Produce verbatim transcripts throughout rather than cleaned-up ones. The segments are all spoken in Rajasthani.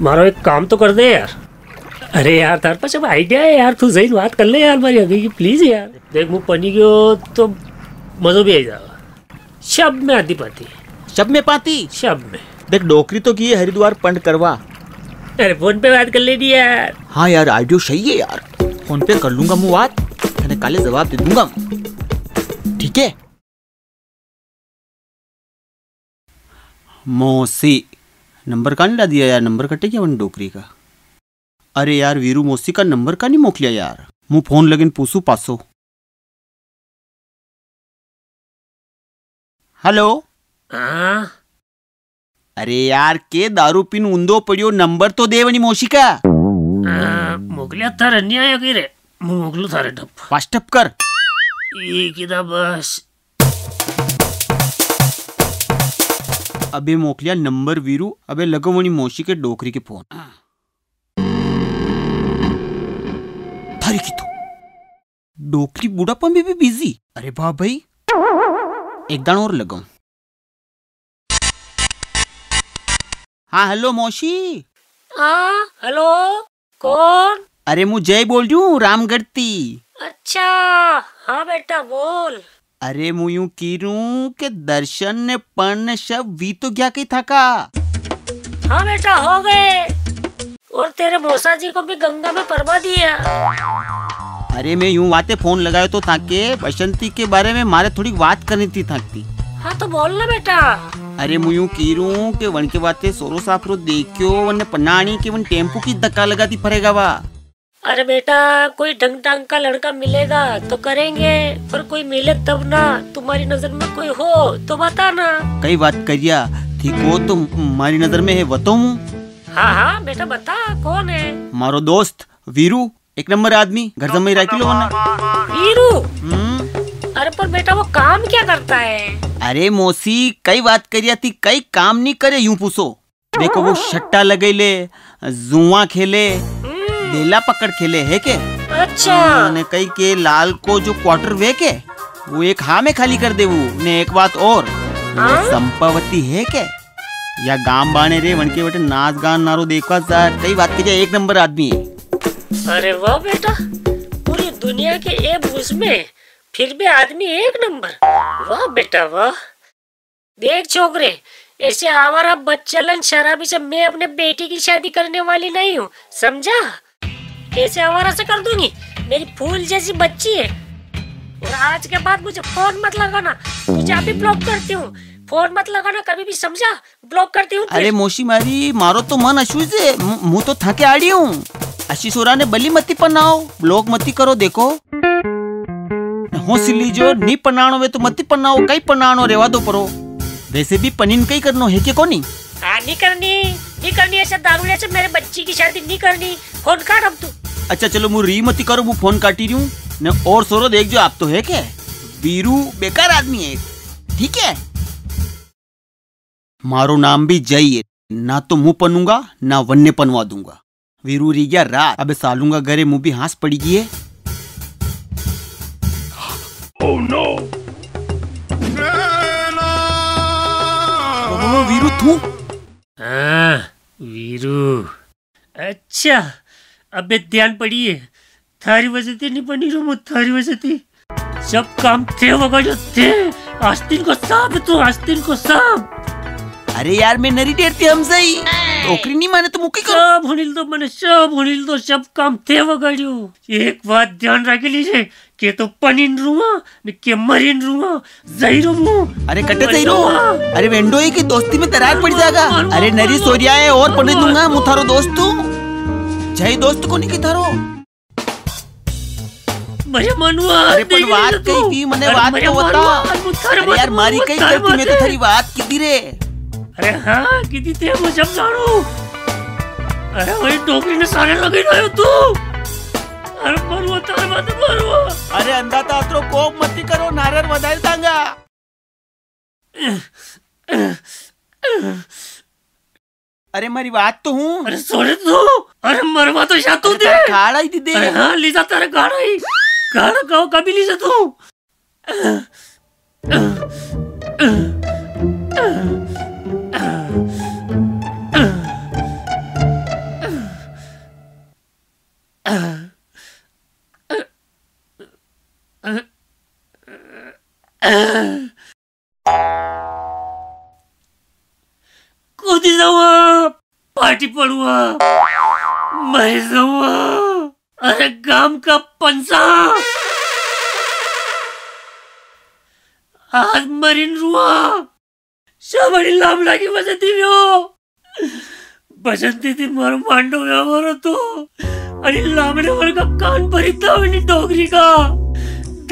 मारो एक काम तो कर दे यार। अरे यार, थारे पास अब idea है यार, तू जई ने बात कर ले यार, मारी हगई की, please यार। देख, मूं पनी गयो तो मजो भी आई जावा। शब में आधी पाती। शब में पाती? शब में। देख, डोकरी तो की है हरिद्वार पंड करवा। अरे, फोन पे बात कर लेनी यार। हाँ यार, idea सही है यार, फोन पे कर लूंगा मूं बात, तने काले जवाब दे दूंगा। ठीक है? मौसी, नंबर कां नी डाल दिया यार, नंबर कटे गया वणी डोकरी का। अरे यार वीरू, मौसी का नंबर कां नी मोकलिया यार, मूं फोन लगई ने पूछूं पासो। हेलो। हाँ। अरे यार, के दारू पीन ऊंदो पड़ियो, नंबर तो दे वणी मौसी का। आ, मोकलिया थारे नी आया कई रे, मूं मोकलूं थारे ठप। WhatsApp कर। ई किदा बस। अबे मोकलिया नंबर वीरू, अबे लगो वणी मौसी के डोकरी के फोन। थारी की तो। डोकरी बुढ़ापा में भी busy। अरे वाह भाई, एक दाण और लगाऊं। हाँ, हेलो मौसी। हाँ, हेलो, कौन? अरे, मूं जय बोल रियो हूँ, रामगढ़ ती। अच्छा, हाँ बेटा, बोल। अरे, मूं यूं की रूं के दर्शन ने पण ने सब वी तो गया कई थाका? हाँ बेटा, हो गए। और तेरे मौसा जी को भी गंगा में परमा दिया। अरे, मैं यूं वाते फोन लगायो तो थाके बसंती के बारे में मारे थोड़ी बात करनी थी थाकती। हाँ, तो बोल ना बेटा। अरे, मूं यूं की रूं के वणके वाते सोरो साफरो देख्यो, वणने पनाणी के वण टेम्पू की धक्का लगाती फरेगा वा। अरे बेटा, कोई ढंग ढंग का लड़का मिलेगा तो करेंगे, पर कोई मिले तब ना। तुम्हारी नजर में कोई हो तो बताना। कई बात करिया, थी को तो मारी नजर में है, बताऊं? हाँ, हाँ, बेटा बता, कौन है? मारो दोस्त वीरू, एक नंबर आदमी, घर जमाई राखी लो वरना। वीरू? हम्म। अरे पर बेटा, वो काम क्या करता है? अरे मौसी, कई बात करिया थी, कई काम नी करे, यूं पूछो। देखो, वो सट्टा लगई ले, जुआ खेले, हम्म। बेला पकड़ खेले, है के? अच्छा। ने कई के लाल को जो quarter वे के, वो एक हा में खाली कर देवू। ने एक बात और, वो हाँ? संपावती है के? या गाम बाणे रे, वणके वटे नाच गान नारो देखवा जा, कई बात करिया, एक नंबर आदमी है। अरे वाह बेटा, पूरी दुनिया के एब उसमें, फिर भी आदमी एक नंबर। वाह बेटा वाह। देख छोकरे, ऐसे आवारा बच्चलन शराबी से मैं अपने बेटी की शादी करने वाली नहीं हूँ, समझा? ऐसे आवारा से कर दूंगी, मेरी फूल जैसी बच्ची है। और आज के बाद मुझे फोन मत लगाना, तुझे अभी block करती हूँ, फोन मत लगाना कभी भी, समझा? Block करती हूँ तुझे। अरे मौसी मारी, मारो तो मन अशु से, मु-, मु तो थाके आड़ी हूँ। अशी सोरा ने बली मती पनाओ, block मती करो, देखो। होसी लीजो, नी पनाणो वे तो मती पनाओ, कई पनाणो रेवा दो परो। वैसे भी पनीन कई करनो है के कोनी? हाँ, नी करनी, नी करनी, ऐसा दारूड़िया से मेरे बच्ची की शादी नी करनी। फोन काट अब तू। अच्छा चलो, मु री मती करो, मु फोन काटी री हूँ। ने और सोरो देख जो आप तो है के? वीरू बेकार आदमी है, ठीक है? मारो नाम भी जय है, ना तो मु पनूंगा, ना वन्ने पनवा दूंगा। वीरू री गया रात, अबे सालूंगा घरे, मु भी हाँस पड़ी गई है। Oh no! ओ, वीरू तू? हाँ, वीरू। अच्छा, अबे ध्यान पड़ी है। थारी वजह ती नी बनी रो, मु थारी वजह ती। सब काम थे वगाड़ियो थे। आस्तीन को सांप है तू, आस्तीन को सांप। अरे यार, मैं नरी डेर ती हम सही। डोकरी नी माने तो मुक्की को। सब हुनिल दो मने, सब हुनिल दो, सब काम थे वगाड़ियो। एक बात ध्यान राखी लीजे, के तो पनीन रुआ, ने के मरीन रुआ, जई रो मु। अरे कटे जई रो? अरे वेंडो है कि दोस्ती में दरार पड़ जाएगा। अरे नरी सोरिया है और पनीन दूंगा, मु थारो दोस्त हूँ। जय दोस्त को नी की थारो। मरे मनुआ, अरे, पण बात कई थी, मने बात तो बता। अरे यार, मारी कई गलती, मैं तो थारी बात की थी रे। अरे हाँ, की थी ते, मु सब जाणू। अरे वही डोकरी ने सारे लगे रहो तू। अरे मरुआ, थारे बात मरुआ। अरे अंधा ता अतरो कोप मती करो, नारर वधाई दांगा। अरे मारी बात तो हूँ। अरे सोरे तू, अरे मरवा तो शातू दे। खाड़ा ही दे। अरे हाँ, लीजा तारे खाड़ा ही। खाड़ा कहो कभी लीजा तू। कूदी जाऊंगा, पाटी पड़ूंगा, मरी जाऊंगा। अरे गाम का पंचा, आज मरीन रुआ। सब अणी लामड़ा की वजह थी व्यो। बसंती थी मारो मांडो व्यो मारो तो। अणी लामड़े वाले का कान भरीता हो अणी डोकरी का।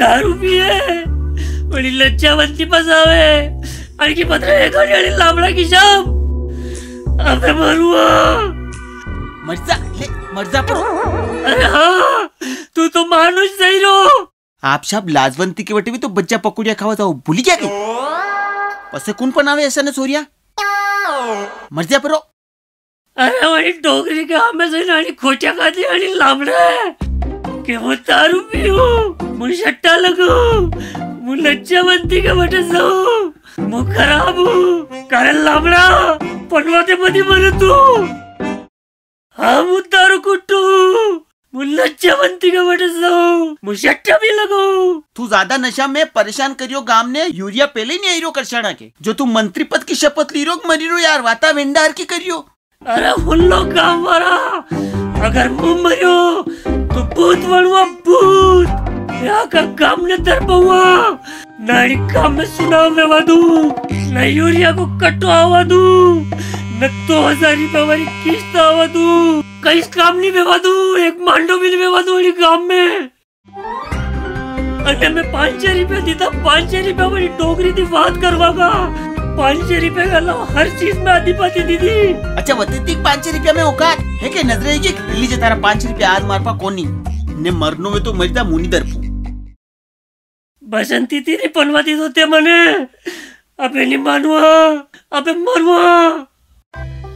दारू पिए, बड़ी लज्जावंती फसावे। अणी की पतरे एक अणी लामड़ा की सब। अबे मरुआ। मर जा, ले, मर जा पर। अरे हाँ, तू तो मानुष सही रो। आप सब लाजवंती के वटे भी तो बज्जा पकौड़िया खावा जाओ, भूली गया के? पसे कुण बनावे ऐसा ने सोरिया? मर जा परो। अरे वही डोकरी के हमें से नानी खोटिया खाती अणी लामड़ा है कि मु दारू पीऊं, मु सट्टा लगूं, मु लज्जावंती के वटे जाऊं, मु खराब हूँ। कारण लामड़ा, पनवा ते मती मरे तू। हाँ, मु दारू कुट्टू, मु लज्जावंती के वटे जाऊं, मु सट्टा भी लगाऊं। तू ज्यादा नशा में परेशान करियो गाम ने, यूरिया पहले ही नहीं आई रो करसाणा के। जो तू मंत्री पद की शपथ ली रो, मरी रो यार, वाता वेंडार की करियो। अरे हुन लो गाम वाला, अगर मु मरियो तो भूत बनूंगा भूत। यहाँ का गाम ने दरबाऊंगा। ना अणी गाम में सुनाव में वादू, ना यूरिया को कट्टो आवा दू, ना दो हजार रुपया वाली किस्त आवा दू। कई काम नी बेवा दू, एक मांडो भी नी बेवा दू अणी गाम में। अरे मैं पाँच सौ रुपया दीता, पाँच सौ रुपया वाली डोकरी थी बात करवा का। पाँच सौ रुपया के अलावा हर चीज में आधी पाधी दीदी। अच्छा, वती थी पाँच सौ रुपया में औकात है के? नजरे की लीजे थारा पाँच सौ रुपया आज मार पा कोनी। ने मरनो में तो मरता मुनी दरपू। बसंती तेरी पनवा दी तो ते मने। अबे नी मानुआ, अबे मरुआ।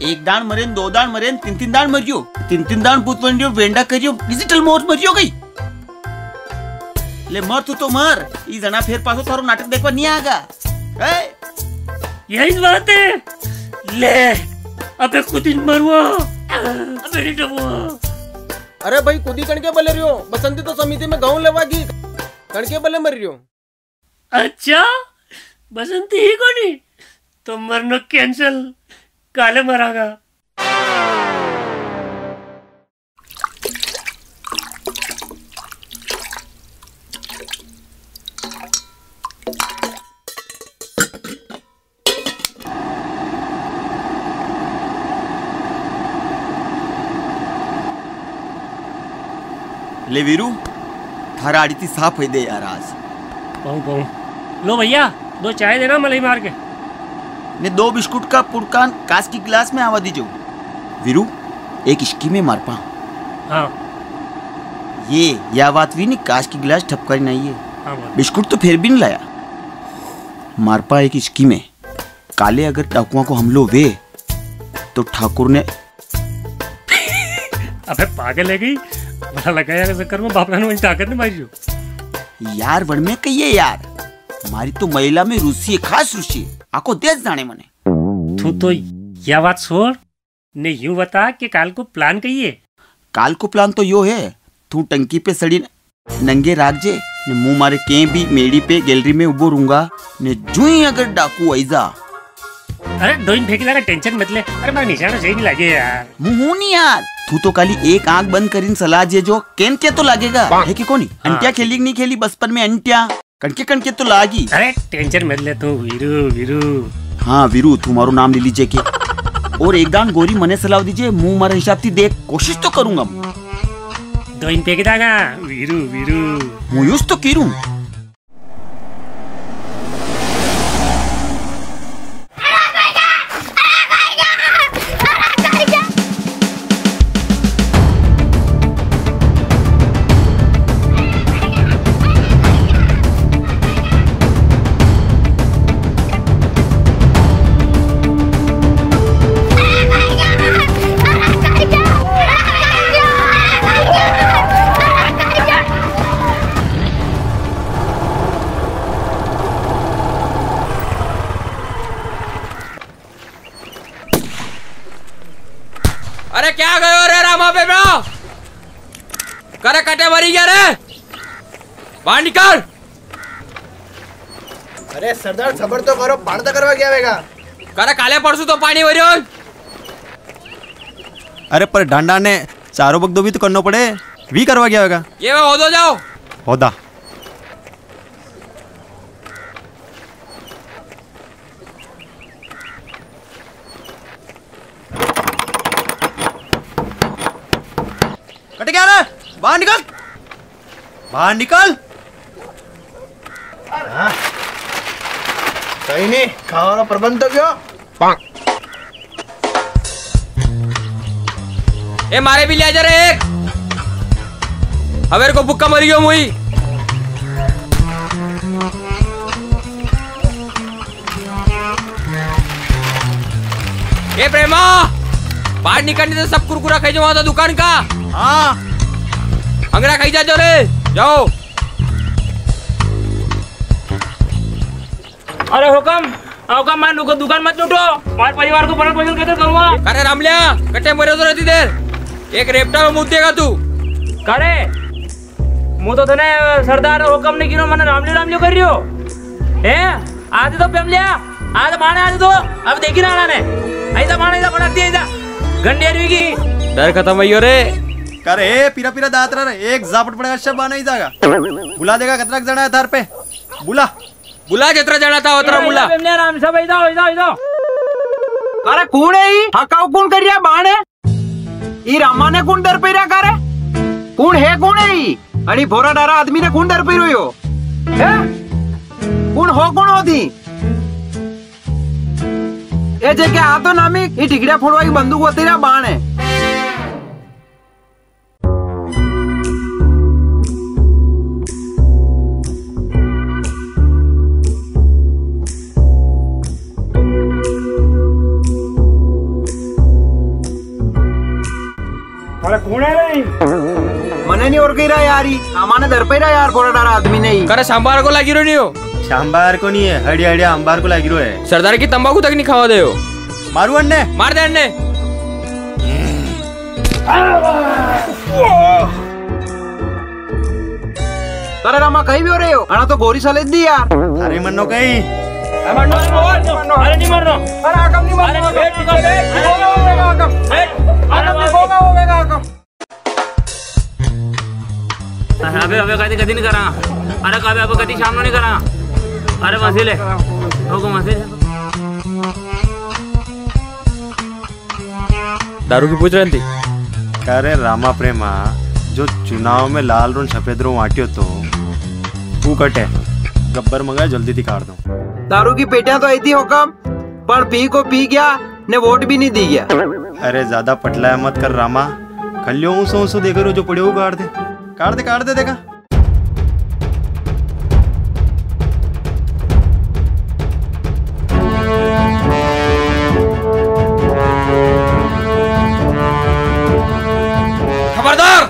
एक दान मरेन, दो दान मरेन, तीन तीन दान मरियो। तीन तीन दान भूत बन रियो, वेंडा करियो, डिजिटल मौत मरियो गई। ले मर तू तो मर, ई जना फेर पासो थारो नाटक देखवा नी आगा। ए? यही बात है। ले, अबे खुद ही मरुआ, अबे नी डबुआ। अरे भाई, खुद ही कणके बले रियो, बसंती तो समिति में गाँव लेवा गई, कणके बले मर रियो। अच्छा, बसंती ही कोनी, तो मरनो cancel, काले मरांगा। ले वीरू, थारा आड़ी ती साफ होई दे यार आज। कहूँ, कहूँ। लो भैया, दो चाय देना मलाई मार के। ने दो बिस्कुट का पुड़कान कांच की गिलास में आवा दीजो। वीरू, एक scheme है मार पा। हाँ। ये, या बात भी नी, कांच की गिलास ठपकारी नी है। हाँ, बोल। बिस्कुट तो फेर भी नी लाया। मार पा एक scheme है। काले अगर डाकुआ को हमलो वे, तो ठाकुर ने अबे पागल है गई? भला लगाया के चक्कर में बापरा ने ताकत नी मारी हो। यार, वण में कहिए यार, मारी तो महिला में रुचि है, खास रुचि है। आको देश जाने मने। तू तो या बात छोड़, ने यूं बता कि काल को plan कहिए? काल को plan तो यो है, तू टंकी पे सड़ी नंगे राख जे, ने मुंह मारे के भी मेड़ी पे gallery में उबो रूंगा, ने जुई अगर डाकू आई जा। अरे डोइन फेंकी लागा, tension मत ले। अरे मारे निशाना सही नी लागे यार। मुंह नी यार, तू तो खाली एक आंख बंद करीन सलाह जे जो केन के तो लागेगा, है कि कोनी? हाँ। अंटिया खेली कि नी खेली बचपन में अंटिया? कणके कणके तो लागी। अरे tension मत ले तू वीरू, वीरू। हाँ वीरू, तू मारो नाम ले लीजे के। और एक दान गोरी मने सलाह दीजे, मुंह मारे हिसाब थी देख, कोशिश तो करूंगा। दो इन पे के दागा, वीरू, वीरू। मुंह यूज तो कीरू। अरे क्या गयो रे रामा बेबा? करे कटे मरी गया रे? बाहर निकल। अरे सरदार, सबर तो करो, पाणी तो करवा गया वेगा। करे काले परसों तो पाणी हो रह्यो। अरे पर ढांडा ने चारो बगदो भी तो करनो पड़े, वी करवा गया होगा। ये वो होदो जाओ। होदा। कटे गया रे? बाहर निकल, बाहर निकल। हाँ? कहीं नहीं, खावा प्रबंध तो क्यों? ए, मारे भी ले जा रे एक। हवेर को भूखा मरी गयो मुई। ए प्रेमा, बाहर निकलने तो सब कुरकुरा खाई जाओ वहां तो दुकान का। हाँ। अंगड़ा खाई जा जाओ रे, जाओ। अरे हुकम, हुकम, मार नुको दुकान मत लूटो, मार परिवार को भरण पोषण कैसे करूँगा? अरे रामलिया, कटे मरे तो रहती देर, एक रेपटा में मुद्देगा तू। करे, मु तो तने सरदार हुकम नहीं किनो, मने रामलियो रामलियो कर रियो। हैं? आज तो प्रेमलिया, आज माने आज तो, अब देखी ना आना ने। ऐसा माने ऐसा बनाती है ऐसा। गंडेर भी की। डर खत्म हुई रे। करे, पीरा पीरा दांत रे, एक झापट पड़ेगा, सब आना ही जाएगा। बुला देगा, कतरा जना है थार पे? बुला। बुला, जतरा जना था, उतरा बुला। प्रेमलिया राम सब, इधर, इधर, इधर। अरे, कौन है ई? हकाऊ कौन कर रिया बाणे? ई रामा ने कुण दर पे रखा रे? कुण है, कुण है ई? अणी भोरा डारा आदमी ने कुण दर पे रोयो? हैं? कुण हो, कुण हो थी? ए जे के आ तो नामी, ई ढिगड़िया फोड़वा की बंदूक होती रे बाण है। अरे कौन है रे? मने नहीं और कही रहा यार, ई सामान दर पे रहा यार, बोरा डारा आदमी नहीं। करे सांबार को लागी रो नहीं हो? सांबार को नहीं है, हड़िया हड़िया अंबार को लागी रो है। सरदार की तंबाकू तक नहीं खावा दे हो। मारू अन्ने। मार दे अन्ने। अरे रामा, कहीं भी हो रहे हो? अणा तो गोरी सलेज दी यार। अरे मन्नो कहीं। अरे मन्नो, अरे मन्नो, अरे नहीं मरनो। अरे आगम नहीं मरनो। अरे नहीं मरनो। आगम। आगम नहीं होगा, होगा आगम। अबे, अबे कदी, कदी नहीं करा। अरे अबे, अबे कदी शाम नहीं करा। अरे मसीले। ओको मसीले। दारू की पूछ रहे थी। अरे रामा प्रेमा, जो चुनाव में लाल रो न सफेद रो वाटियो तो, तू कटे, गब्बर मंगाए, जल्दी दिखाड़ दो। दारू की पेटियां तो आई थी हुकम, पण पी को पी गया, ने वोट भी नहीं दी गया। अरे ज्यादा पटलाया मत कर रामा, खल्यो ऊंसो ऊंसो देख रो जो पड़े वो काट दे, काट दे, काट दे, देखा। खबरदार!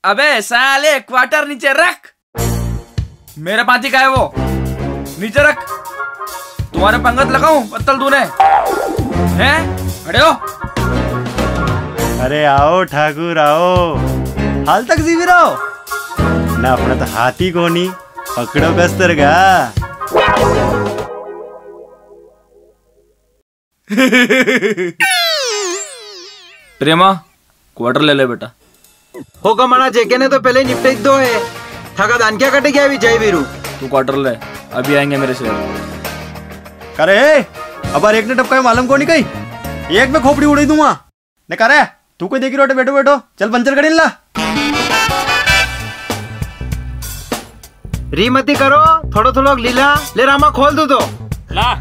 अबे साले, क्वार्टर नीचे रख। मेरे पाती का है वो? नीचे रख। तुम्हारे पंगत लगाऊं पत्तल तूने? हैं? खड़े हो। अरे आओ ठाकुर आओ, हाल तक जीवी रहो ना, अपना तो हाथी कोनी, पकड़ो कस्तर का। प्रेमा, क्वार्टर ले ले बेटा। हो कमाना जेके ने तो पहले निपटे दो है। थाका दान क्या कटे गया अभी जय वीरू? तू क्वार्टर ले, अभी आएंगे मेरे शेर। करे, अब एक ने टपकाए मालूम कोनी कई, एक में खोपड़ी उड़ाई दूंगा। ने करे, तू कोई देखी रोटे बैठो बैठो, चल पंचर करी ला। री मती करो, थोड़ो थोड़ो लीला, ले रामा खोल दो तो। ला।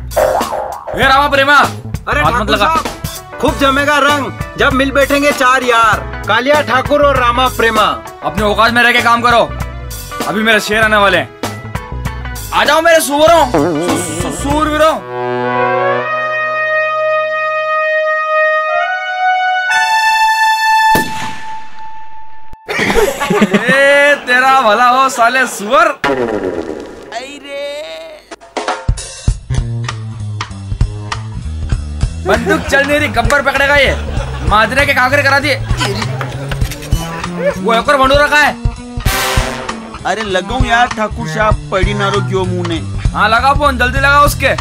ए रामा प्रेमा, अरे हाथ मत ठाकुर लगा। साहब, खूब जमेगा रंग, जब मिल बैठेंगे चार यार, कालिया ठाकुर और रामा प्रेमा। अपनी औकात में रह के काम करो, अभी मेरे शेर आने वाले हैं। आ जाओ मेरे सूरों, सू-, सू-, सूरवीरों। ए, तेरा भला हो साले सुअर। बंदूक चल नहीं रही, गब्बर पकड़ेगा ये। माजरे के कांकरे करा दिए। वो एक और भंडू रखा है। अरे लगाऊं यार ठाकुर साहब, पड़ी ना रो क्यों मुंह ने। हाँ लगा फोन, जल्दी लगा उसके।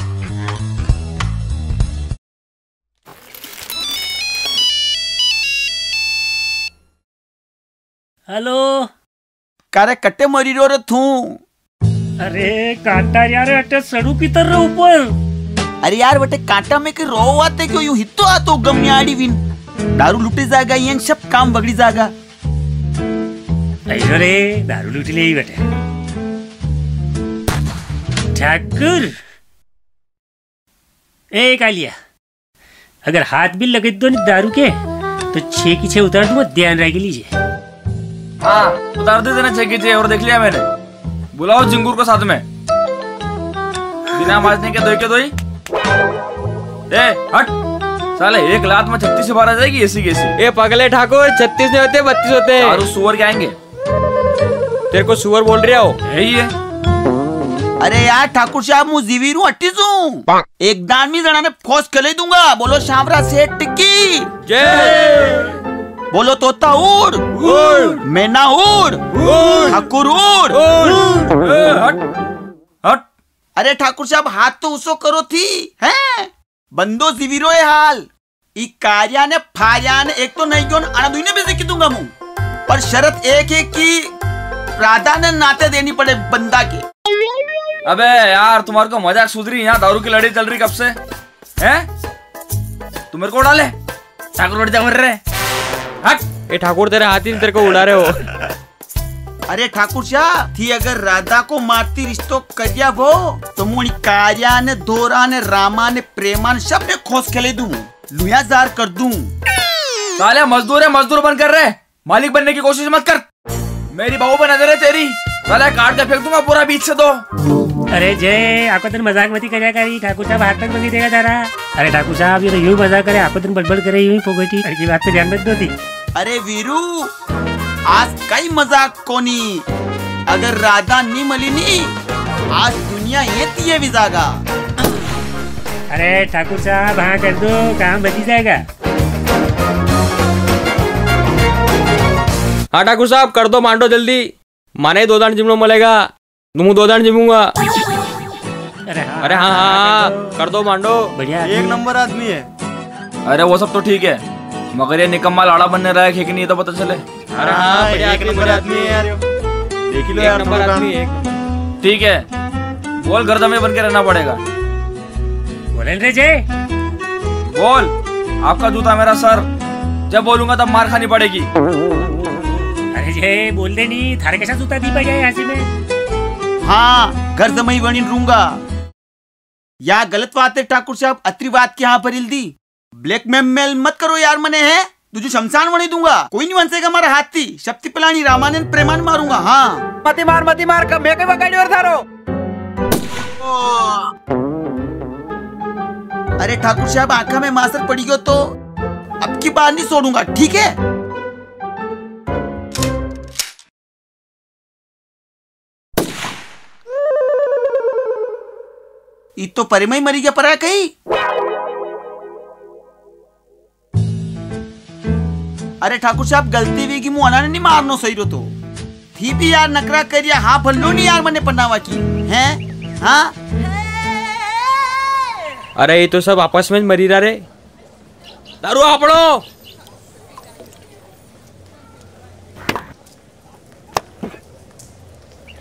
हेलो। कारे कटे मरी रो रे थू? अरे कांटा यार, अटे सड़ू की तरह ऊपर। अरे यार, वटे कांटा में के रो आते क्यों यूं हितो आतो गम्याड़ी विन? दारू लुटी जागा, ये सब काम बगड़ी जागा। अयो रे, दारू लूटी ले ही बेटे। ठाकुर, ए कालिया, अगर हाथ भी लगे दो नी दारू के, तो छे की छे उतार दूंगा, ध्यान रख लीजिए। हाँ, उतार दे देना छे की छे, और देख लिया मैंने। बुलाओ झिंगुर को साथ में। बिना माजने के दोई के दोई। ए, हट। साले, एक लात में छत्तीस बार आ जाएगी, ऐसी कैसी। ए पगले ठाकुर, छत्तीस नहीं होते, बत्तीस होते हैं। दारू सुअर के आएंगे। तेरे को सुअर बोल रहा हो? यही है। अरे यार ठाकुर साहब, मु जीवी रू अट्टी जू। एक दान मी जणा ने फोस के ले दूंगा। बोलो सांवरा सेठ की जय। बोलो तोता उड़। उड़। मैना उड़। उड़। ठाकुर उड़। उड़। ए, हट। हट। अरे ठाकुर साहब, हाथ तो उसो करो थी, हैं? बंदो जीवी रो है हाल। ई कार्या ने फार्या ने एक तो नहीं क्यों, अणा दुई ने भी सीखी दूंगा मु। पर शर्त एक है कि राधा ने नाते देनी पड़े बंदा के। अबे यार, तुम्हारे को मजाक सूझ री, यहाँ दारू की लड़ाई चल री कब से? हैं? तू मेरे को उड़ा ले। ठाकुर उड़ जा मर रे। हट। ए ठाकुर, तेरे हाथ ही तेरे को उड़ा रहे हो। अरे ठाकुर सा, थी अगर राधा को मारती रिश्तो करिया वो, तो मुणी कार्या ने, दोरा ने, रामा ने, प्रेमा ने, सब ने खोस के ले दूं, लुया जार कर दूं। साले मजदूर है, मजदूर बन कर रहे, मालिक बनने की कोशिश मत कर। मेरी बहू पे नजर है तेरी, साले काट के फेंक दूंगा पूरा बीच से दो। अरे जय, आको दिन मजाक मती करया करी, ठाकुर साहब हाथ तक बगी देगा तारा। अरे ठाकुर साहब, ये तो यूं मजाक करे, आको दिन बड़बड़ करे, यूं ही फोगटी, अरे की बात पे ध्यान मत दो थी। अरे वीरू, आज कई मजाक कोनी। अगर राधा नी मली नी, आज दुनिया ये तिये भी जागा। अरे ठाकुर साहब, हाँ कर दो, काम बची जाएगा। हाँ ठाकुर साहब, कर दो मांडो जल्दी, माने ही दो दान जिमणो मलेगा। तो मु दो दान जीमूंगा। अरे हाँ, अरे हाँ, हाँ, हाँ, कर दो मांडो। बढ़िया एक आदमी। नंबर आदमी है। अरे वो सब तो ठीक है, मगर ये निकम्मा लाड़ा बनने लायक है कि नहीं, ये तो पता चले। अरे हाँ, हाँ, बढ़िया एक आदमी, नंबर बढ़िया आदमी है यार, यो। देख ही लो एक यार, नंबर थोड़ा आदमी काम। है। ठीक है, बोल, घर जमाई बन के रहना पड़ेगा। बोले रे जय। बोल, आपका जूता मेरा सर। जब बोलूंगा तब मार खानी पड़ेगी। अरे जय, बोल दे नी, थारे कैसा जूता दी पड़ जाए ऐसे में? हाँ, घर जमाई बनी रूंगा। या गलत बात है ठाकुर साहब, अतरी बात की हाँ भरील दी। ब्लैकमेल मत करो यार मने, है तुझे शमशान वणी दूंगा, कोई नी वंसेगा मारा हाथ थी। शक्ति पिलानी रामाने प्रेमान मारूंगा। हाँ। मती मार, मती मार, क-, मैं कई बगाड़ियो रे थारो। अरे ठाकुर साहब, आंखा में मासर पड़ी गयो तो अब की बार नी छोड़ूंगा, ठीक है? ई तो परे में ही मरी गया परा कई। अरे ठाकुर साहब, गलती वी गी, मु अणाने नी मारनो सही रो तो। थी भी यार नकरा करिया, हाँ भल्लो नी यार मने पनावा की, हैं? हाँ? अरे ये तो सब आपस में मरी रहा रे। दारू आपड़ो।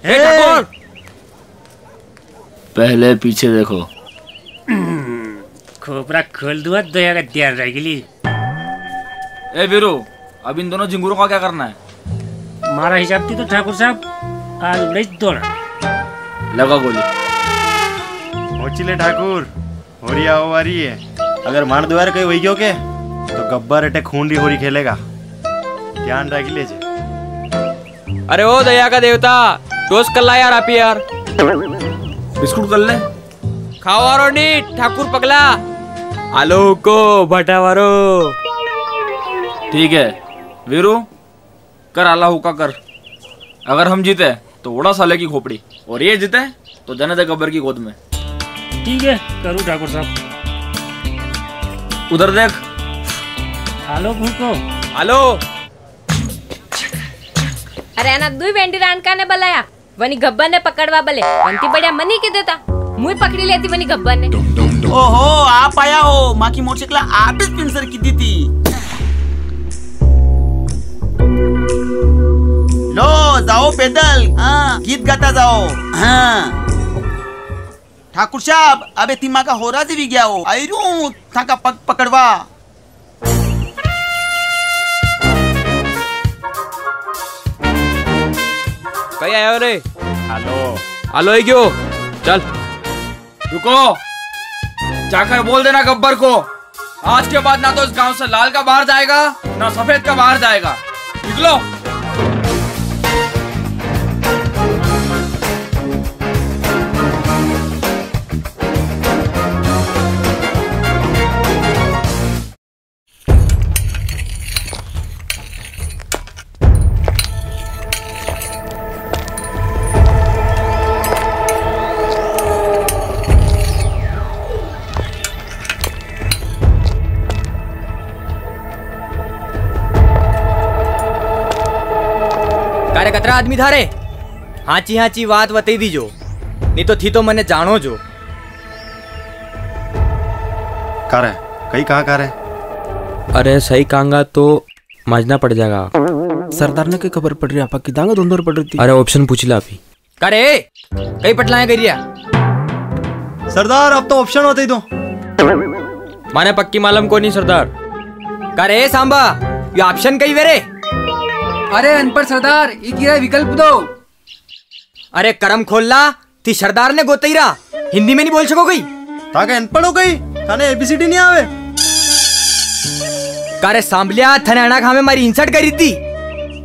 ए ठाकुर, पहले पीछे देखो। खोपरा खोल दूंगा, दया का ध्यान रख ली। ए वीरू, अब इन दोनों झिंगुरों का क्या करना है? मारा हिसाब थी तो ठाकुर साहब, आज उड़ाई दो ना। लगा गोली। पहुंची ले ठाकुर। होरी आवा वारी है। अगर मार द्वार कई वही गयो के, तो गब्बर अटे खून री होरी खेलेगा। ध्यान रख लीजे। अरे ओ दया का देवता, टोस कर ला यार, आप ही यार। बिस्कुट कर ले। खावा वारो नी, ठाकुर पगला। आलो को भटा वारो। ठीक है, वीरू, कर आला हुक्का कर। अगर हम जीते तो उड़ा साले की खोपड़ी, और ये जीते तो जाने दे गब्बर की गोद में। ठीक है, करूँ ठाकुर साहब। उधर देख। आलो फूको। आलो। अरे अना दुई वेंडी रांडका ने बुलाया, वनी गब्बर ने पकड़वा बले, वंती बढ़िया मनी के देता, मुई पकड़ी लेती वनी गब्बर ने। ओहो, आप आया हो, माँ की मोटरसाइकिल आप ही पंचर की दी थी। जाओ पैदल, हाँ, गीत गाता जाओ, हाँ। ठाकुर साहब, अबे तिमा का होरा जी भी गया हो, आई रू थाका पग पकड़वा। कई आयो रे? हेलो। हेलो, आई गयो। चल। रुको, जाकर बोल देना गब्बर को, आज के बाद ना तो इस गांव से लाल का बाहर जाएगा, ना सफेद का बाहर जाएगा। निकलो। कारे कतरा आदमी था रे? हाची हाची बात बताई दीजो, नी तो थी तो मने जानो जो। कारे, कई कहाँ कारे? अरे सही कांगा तो माजना पड़ जाएगा। सरदार ने कई खबर पड़ री, आपा किदांगा धुंधर पड़ री थी। अरे ऑप्शन पूछ ला अभी। कारे, कई पटलाया करी रिया? सरदार, अब तो ऑप्शन होते ही दो। माने पक्की मालूम कोनी सरदार। कारे सांबा, यो ऑप्शन कई वे रे? अरे अनपढ़ सरदार, ई किरा विकल्प दो। अरे करम खोल ला, थी सरदार ने गोतई रा, हिंदी में नी बोल सको कई? थाके अनपढ़ हो कई? थाने एबीसीडी नी आवे? कारे सांबलिया, थने अणा खामे मारी इंसल्ट करी थी।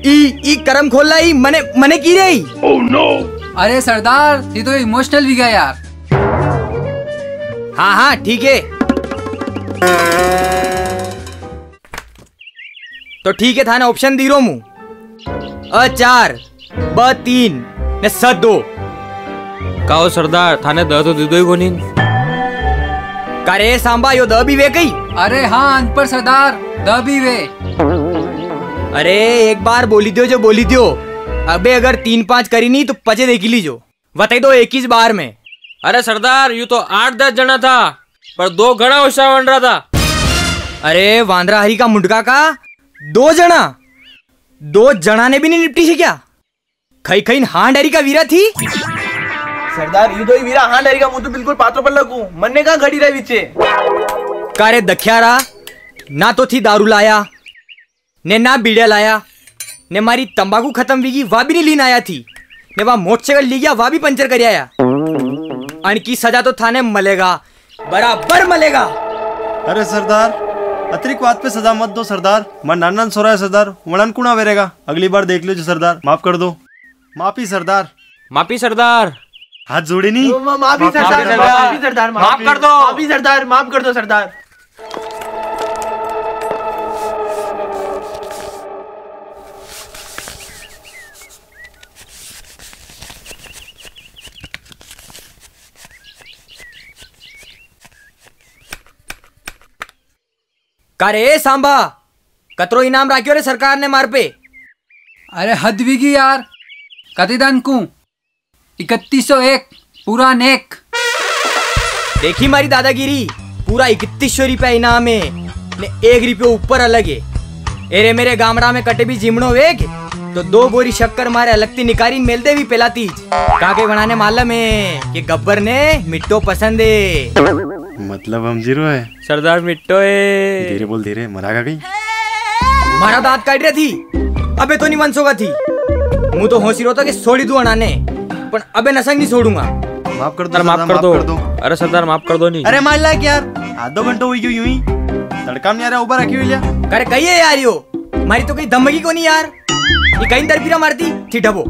ई, ई करम खोल ला, ई मने, मने की रे ई? अरे सरदार, थी तो इमोशनल भी गया यार। हाँ, हाँ, ठीक है। तो ठीक है, थाने ऑप्शन दी रो मु। अ चार, ब तीन, ने स दो। काओ सरदार, थाने द तो दीदो ही कोनी। कारे सांबा, यो द भी वे कई? अरे हाँ, अनपढ़ सरदार, द भी वे। अरे, एक बार बोली दियो जो बोली दियो। अबे अगर तीन पांच करी नी तो पचे देखी लीजो। बताई दो एक ही बार में। अरे सरदार, यू तो आठ दस जणा था, पर दो घणा होशियार वांदरा था। अरे वांदरा हरी का मुंडका का, दो जणा, दो जणा ने भी नी निपटी से क्या? खई खई हांड हरी का वीरा थी। सरदार, यू तो ही वीरा हांड हरी का, मु तो बिल्कुल पात्रो पर लगू, मन्ने कहाँ घड़ी रहे पीछे। कारे दख्यारा, ना तो थी दारू लाया, ने ना बीड़िया लाया, ने मारी तंबाकू खत्म वीगी, वा भी नी लीन आया थी, ने वा मोटरसाइकिल ली गया, वा भी पंचर कर आया। अणकी सजा तो थाने मलेगा, बराबर मलेगा। अरे सरदार, अतरीक बात पे सजा मत दो सरदार, मारा नाना सोरा है सरदार, वणन कुणा वेरेगा। अगली बार देख लीजो सरदार, माफ कर दो। माफी सरदार। माफी सरदार। हाथ जोड़े नी। ओ, मा-, माफी माफी सरदार, सरदार। माफी सरदार, माफ माफी। कर दो। माफी सरदार, माफ कर दो सरदार। का रे सांबा, कतरो इनाम राख्यो रे सरकार ने मार पे? अरे हद वीगी यार, कती दान कूं? इकतीस सौ एक, पूरा नेक। देखी मारी दादागिरी, पूरा इकतीस सौ रुपया इनाम है, ने एक रुपयो ऊपर अलग है। एरे मेरे गामड़ा में कटे भी जीमणो वेग, तो दो बोरी शक्कर मारे अलग ती निकारी मेल देवी पेला तीज। काके बनाने मालूम है कि गब्बर ने मिट्टो पसंद है। मतलब हम जीरो है। सरदार मिट्टो है। धीरे बोल, धीरे, मरागा कहीं। मारा दांत काट रही थी, अबे तो नी मनसोगा थी। मु तो होसी रो था कि छोड़ी दूं अणाने, पण अबे नसंग नी छोड़ूंगा। माफ कर दो अरे, माफ सरदार, कर माफ दो। कर दो। अरे सरदार, माफ कर दो नी। अरे मार लाग यार, आधो घंटो हुई गयो यूं ही। तड़का में यार उबा रखी हुई लिया। अरे कहिए यार यो, मारी तो कहीं धमकी को नी यार। ये कहीं दरपीरा मारती थी ढबो।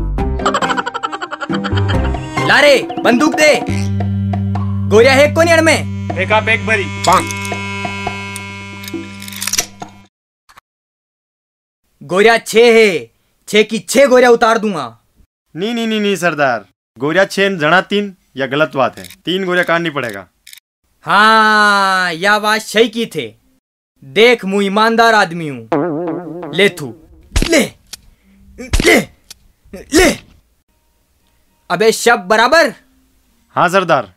ला रे, बंदूक दे। गोरिया है कोनी अण में? एक आप एक भरी। गोरिया छे है, छे की छे गोरिया उतार दूंगा। नी, नी, नी, नी सरदार, गोरिया छे न जणा तीन, या गलत बात है। तीन गोरिया काढ़नी पड़ेगा। हाँ, या बात सही की थे। देख, मु ईमानदार आदमी हूँ। ले थू, ले, ले, ले। अबे, शब बराबर? हाँ सरदार।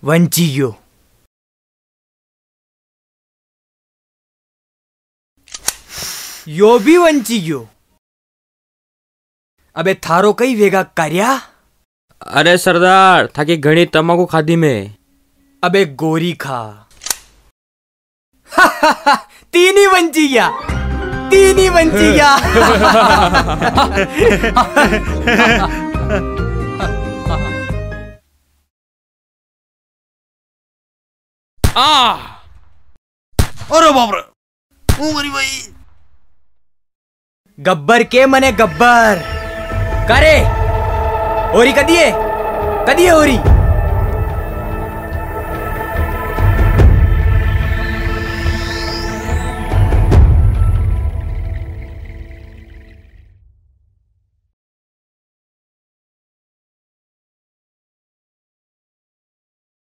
वंची गयो। यो भी वंची गयो। अबे थारो कई वेगा कार्या? अरे सरदार, थाकी घणी तमाकू खादी में। अबे गोरी खा। तीन ही वंची गया, तीन ही वंची गया। आ! अरे बाप रे, ओ मेरी भाई। गब्बर के मने गब्बर। करे, होरी कदी है? कदी है होरी?